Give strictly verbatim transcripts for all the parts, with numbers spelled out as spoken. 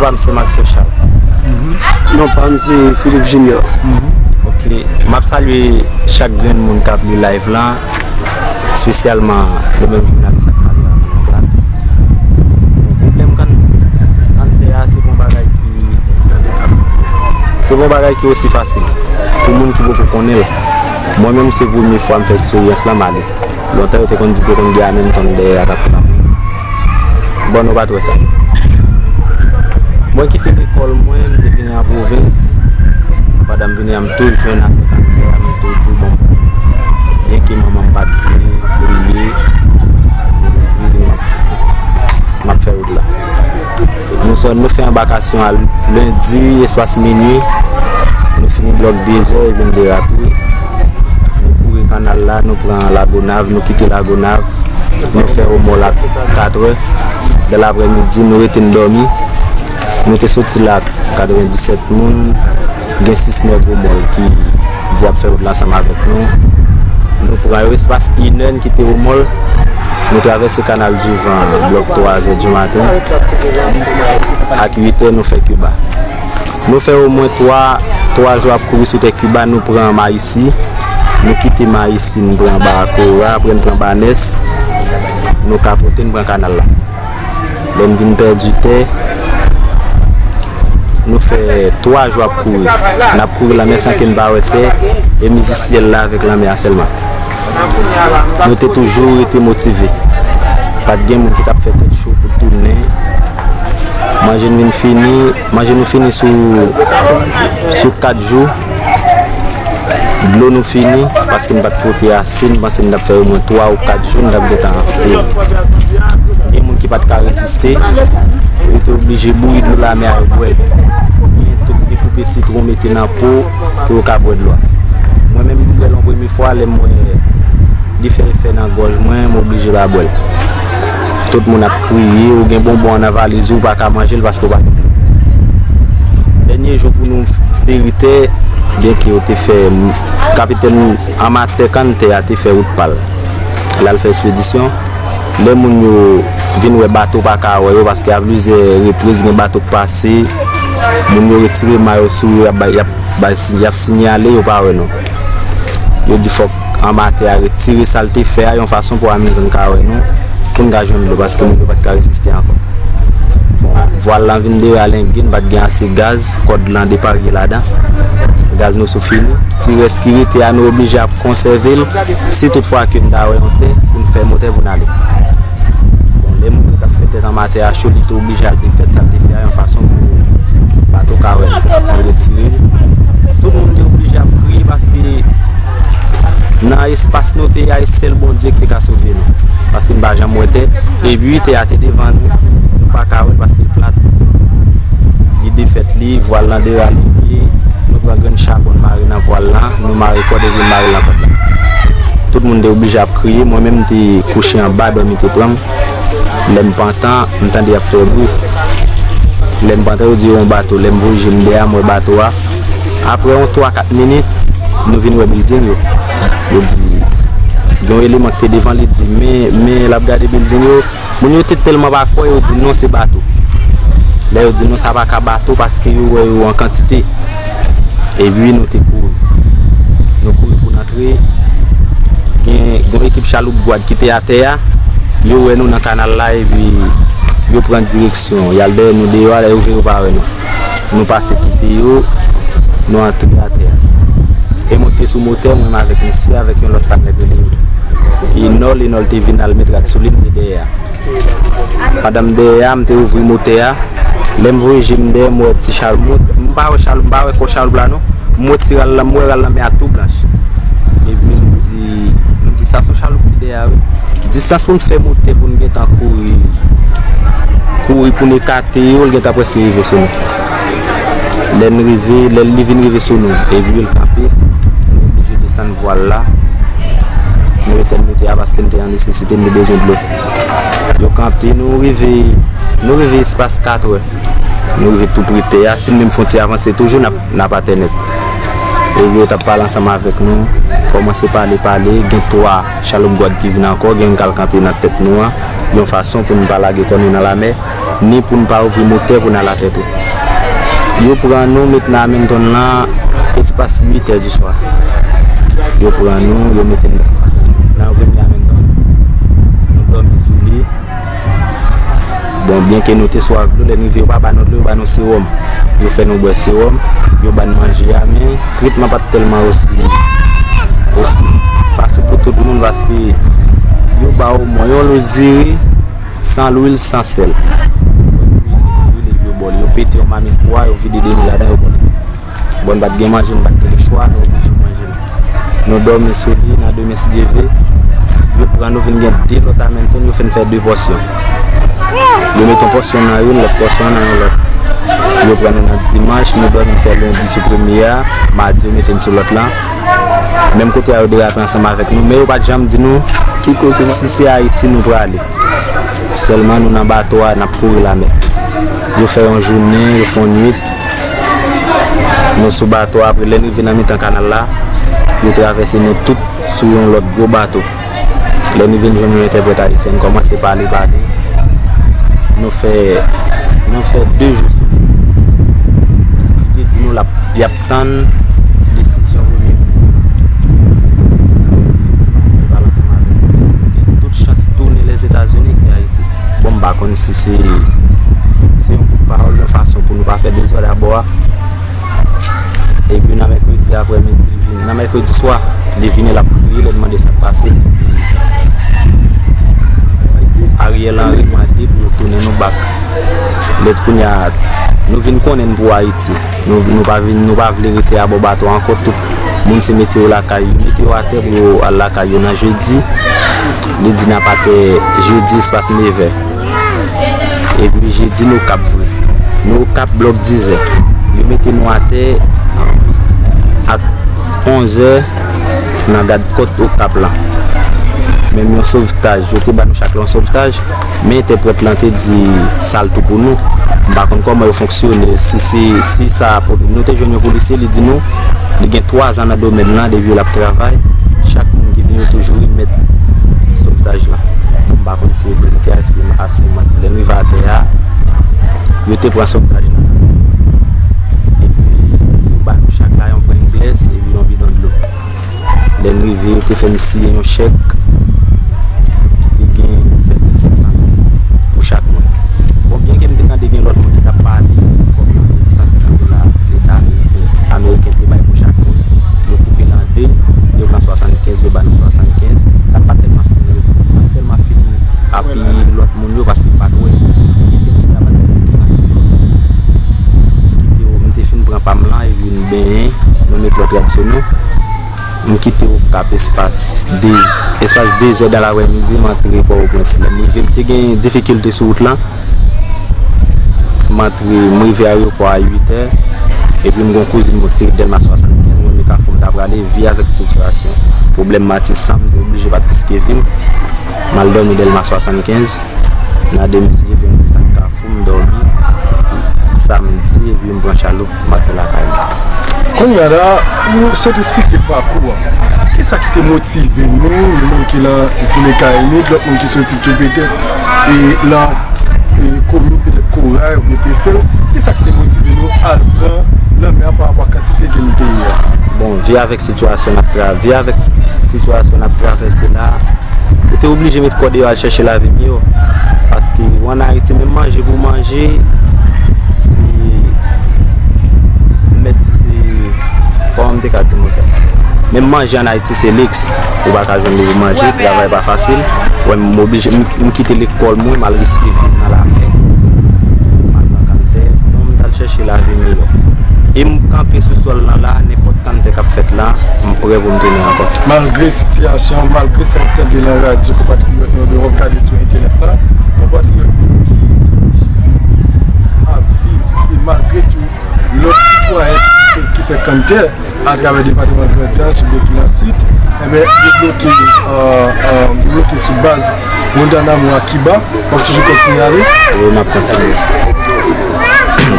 Pa m se Max Sochal. Non pa m se Philippe Junior. Ok, m ap salye chak grenn moun k ap li live lan, espesyalman nou menm jounalis ak kameramann la. Bon, pwoblèm kann, kann tè a se pa yon bagay ki, se pa yon bagay ki osi fasil pou moun ki poko konnen l. Mwen menm se premye fwa m fè eksperyans lan, m ale. Lontan yo te konn di te konn gen Hamilton dèyè a k ap pran moun. Bon, nou pa t wè sa. Mwen kite lekòl mwen, m te vini an pwovens. Pandan m vini an, m tou jwenn avèk anglè a, m tou di, bon, byenke manman m pa t vle, kriye, m te di, m ap, m ap fè wout la. Nou sò, nou fè anbakasyon a lendi, espas minui. Nou fini blòk dezè epi n derape. Nou kouri kanal la, nou pran Lagonav, nou kite Lagonav. Nou fè Omò la katrè de laprèmidi, nou rete n dòmi. Nou te soti la katrevendisèt moun, gen sis nèg Omò ki di y ap fè wout la ansanm avèk nou. Nou pran yo espas inè, n kite Omò, nou travèse Kanal di Van, blòk twa zè di maten. Ak uit è, nou fè Kiba. Nou fè omwen twa, twa jou ap kouri sou tè Kiba, nou pran Mayisi. Nou kite Mayisi, n pran Bakora, apre n pran Banès. Nou kapote, n pran kanal la. Lè n vin pèdi tè, nou fè twa jou ap kouri. N ap kouri lanmè san ke n pa wè tè, e mizi syèl la avèk lanmè a sèlman. Nou te toujou rete motive. Pa t gen moun ki t ap fè tèt cho pou tounen. Manje n vin fini, manje nou fini sou, sou kat jou. Dlo nou fini, paske n pa t pote ase, n panse n t ap fè omwen twa ou kat jou, n t ap gentan peri. Gen moun ki pa t ka reziste, yo te oblije bouyi dlo lanmè a, yo bwè l. Gen tou ki te koupe sitwon, mete nan po pou yo ka bwè dlo a. Mwen menm, m bwè l yon premye fwa, lè m wè li fè efè nan gòj mwen, m oblije pa bwè l. Tout moun ap kriye, ou gen bonbon an nan valiz ou, ou pa ka manje l paske ou pa gen dlo. Dènye jou pou nou peri tè, byenke yo te fè, kapitèn amatè kann tè a te fè wout pa l. L al fè espedisyon. Lè moun yo vin wè bato pa ka wè yo, paske a plizyè repriz gen bato k pase, moun yo retire mayo sou yo, y ap bay, y ap bay si-, y ap sinyale yo pa wè nou. Yo di fòk anba tè a retire sa l te fè a yon fason pou Hamilton ka wè nou, pou n ka jwenn dlo, paske moun yo pa t ka reziste ankò. Bon, vwal lan vin deralenge, n pa t gen ase gaz, kòd lan deparye ladan. Gaz nou sou fini. Ti rès ki rete a, nou oblije ap konsève l, si tout fwa ke n ta wè yon tè, pou n fè motè pou n ale. Bon, lè moun yo t ap fè tèt anba tè a cho, li te oblije al defèt sa l te fè a, yon fason pou bato ka wè l, pou retire l. Tout moun te oblije ap kriye paske nan espas nou te ye a, e sèl Bondye ki te ka sove nou. Paske n pa janm wè tè. Epi tè a te devan nou, nou pa ka wè l paske l plat. Li defèt li, vwal lan derale, nou pran grenn chabon n mare nan vwal lan, nou mare kòd epi n mare l nan kòd la. Tout moun te oblije ap kriye, mwen menm m te kouche anba, dòmi te pran m. Lè m pantan, m tande y ap fè bri. Lè m pantan, yo di yon bato. Lè m voye je m dèyè, m wè bato a. Apre yon twa kat minit, nou vin wè bilding yo. Yo di, gen yon eleman ki te devan, li di, men, men l ap gade bilding yo. Moun yo te tèlman pa kwè, yo di non, se bato. Lè yo di non, sa pa ka bato, paske yo wè yo an kantite. Epi nou te kouri. Nou kouri pou n antre. Gen, gen yon ekip chaloup gwad ki te atè a. Yo wè nou nan kanal la, epi yo pran direksyon. Y al dèyè nou deyò a, lè yo vire, yo pa wè nou. Nou pase kite yo, nou antre atè a. E mwen te sou motè, mwen menm avèk misye, avèk yon lòt patnè k rele Enòl. Enòl te vin al met rad sou li, m te dèyè a. Pandan m dèyè a, m te ouvri motè a. Lè m voye je m dèyè, m wè ti chaloup. M pa wè chaloup, m pa wè kò chaloup la non. M wè ti ral la, m wè ral la, men a tou blanch. Epi m di, m di, sa se yon chaloup ki dèyè a, wi. Distans pou n fè motè pou n gentan kouri, kouri pou n ekate yo, l gentan prèske rive sou nou. Lè n rive, lè li vin rive sou nou, epi l kanpe, nou oblije desann vwal la. Nou etèn motè a paske n te an nesesite, n te bezwen dlo. Yo kanpe, nou rive, nou rive espas katrè. Nou rive tou pre tè a, si n menm fè yon ti avanse toujou, n ap, n ap atè nèt. Epi yo t ap pale ansanm avèk nou, kòmanse pale, pale, gen twa chaloup gwad ki vin ankò, gen youn k al kanpe nan tèt nou an. yon fason pou n pa lage kò nou nan lamè, ni pou n pa ouvri motè pou n al atè tou. Yo pran nou, met nan Hamilton lan espas uit è di swa. Yo pran nou, yo mete n nan yon premye Hamilton. Nou dòmi sou li. Bon, byenke nou te swav dlo, lè n rive, yo pa ba nou dlo, yo ba nou sewòm. Yo fè nou bwè sewòm, yo ba n manje a, men tretman pa t tèlman osi, osi fasil pou tout moun, paske yo ba w omwen yon lo diri, san lwil, san sèl. Yo ba w li, yo pete yon mamit bwa, yo vide de nou ladan, yo ba w li. Bon, n pa t gen manje, n pa t gen lechwa, nou oblije manje l. Nou dòmi sou li, n a dòmi si Dye vle. Yo pran nou vin gen de lòt Hamilton, yo fè n fè de pòsyon. Yo met yon pòsyon nan youn, lòt pòsyon nan yon lòt. Yo pran nou nan dimanch, nou dòmi fè lendi sou premye a, madi yo mete n sou lòt lan. Menm kote a yo derape ansanm avèk nou, men yo pa t janm di nou si se Ayiti nou prale. Sèlman nou nan bato a, n ap kouri lamè. Yo fè yon jounen, yo fè yon nuit. Nou sou bato a, apre lè n rive nan mitan kanal la, yo travèse nou tout sou yon lòt gwo bato. Lè n rive n jwenn yon entèprèt ayisyen, n kòmanse pale, pale. Nou fè, nou fè de jou sou li. Li te di nou l ap, y ap tann desizyon premye minis la. Li di nou pou l pale ansanm avèk nou. Li di nou gen tout chans tounen Lèzetazini ki Ayiti. Bon, m pa konn si se, se yon kout pawòl, yon fason pou nou pa fè dezòd abò a. Epi nan mèkredi aprèmidi, li vin. Nan mèkredi swa, li vini, l ap kriye, lè n mande sa k pase, li di, Ariel Henry mande pou yo tounen nou bak. Lè kounye a, nou vin konnen n pou Ayiti. Nou, nou pa vin, nou pa vle rete abò bato a ankò. Tout moun se mete yo lakay yo. Mete yo atè pou yo al lakay yo nan jedi. Li di n ap atè jedi espas nevè. Epi jedi nou Okap vre. Nou Okap blòk dizè. Yo mete nou atè ak onzè nan gad kòt Okap la. Menm yon sovtaj, yo te ba nou chak la yon sovtaj, men entèprèt lan te di sa l tou pou nou. M pa konn kòman yo fonksyone, si se, si sa, nou te jwenn yon polisye, li di nou, li gen twazan nan domèn lan, depi l ap travay, chak moun ki vini, yo toujou remèt sovtaj lan. M pa konn si se verite ak si se manti. Lè n rive atè a, yo te pran sovtaj lan. Epi, yo ba nou chak la yon grenn glès epi yon bidon dlo. Lè n rive, yo te fè n siyen yon chèk ki te gen sèt mil senk san goud pou chak moun. Bon, byenke m te tande gen lòt moun ki t ap pale, yo di kòman san senkant dola Leta ameriken, ameriken te bay pou chak moun. Yo koupe l an de, yo pran swasannkenz, yo ba nou swasannkenz. Sa pa t tèlman fin, pa t tèlman fin apiye lòt moun yo, paske m pa t wè. Gen de moun ki t ap di m ki rann ti lòt moun. M kite yo, m te fin pran pa m lan, epi m benyen, nou met lòt rad sou nou. M kite Okap espas de, espas de zè dan laprèmidi, m antre Pòtoprens. Lè m rive, m te gen difikilte sou wout lan. M antre, m rive ayewopò a uit è, epi m gen yon kouzin mwen ki te ret Dèlma swasannkenz, mwen menm Kafou m ta prale, vi avèk sitiyasyon, pwoblèm Matisan, m te oblije pa t riske vi m. M al dòmi Dèlma swasannkenz, nan de midi, epi m desann Kafou, m dòmi. Samdi, epi m pran chaloup, m antre lakay mwen. Kounye a la, ou sot esplike pakou a. Kisa ki te motive nou, nou menm ki nan Zile Kayimit, lòt moun ki soti tou petèt, e nan e, komin petèt Koray oubyen Pestèl, kisa ki te motive nou al pran lanmè a pa rapò a kantite ke nou te ye a? Bon, vi avèk sitiyasyon n ap tra-, vi avèk sitiyasyon n ap travèse la, ou te oblije met kò deyò al chèche lavi miyò. Paske ou ann Ayiti, menm manje pou w manje, se, m mèt di se, kòman m te ka di nou sa? Menm manje ann Ayiti se liks. Ou pa ka jwenn li pou manje, travay pa fasil. Wè, m oblije, m, m kite lekòl mwen, m al riske vi m nan lamè. M al pran kanntè, non, m t al chèche lavi miyò. E m kanpe sou sòl lan la, nenpòt kanntè k ap fèt la, m prè pou m tounen ankò. Malgre sitiyasyon, malgre sa w ap tande nan radyo, konpatriyòt nou, oubyen w ap gade sou entènèt la, konpatriyòt nou ki soti Chili ap viv, e malgre tou, lòt sitwayen ki fè kanntè atravè depatman Grandans oubyen ki nan Sid, enben, yo bloke, euh, euh, yo bloke sou baz Guantanamo a Kiba. W ap toujou kontinye ale? Wi, m ap kontinye.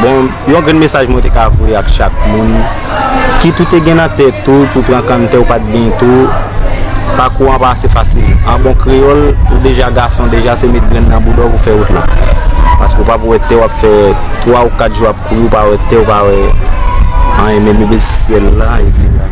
Bon, yon grenn mesaj mwen te ka voye ak chak moun, kit ou te gen nan tèt ou pou pran kanntè ou pa t gen tou, Pakou an pa ase fasil. An bon kreyòl, ou deja gason, deja se met grenn nan bouda w pou fè wout la. Paske w p ap wè tè w ap fè twa ou kat jou ap kouri, ou pa wè tè, ou pa wè anyen, menm epi syèl la, epi la.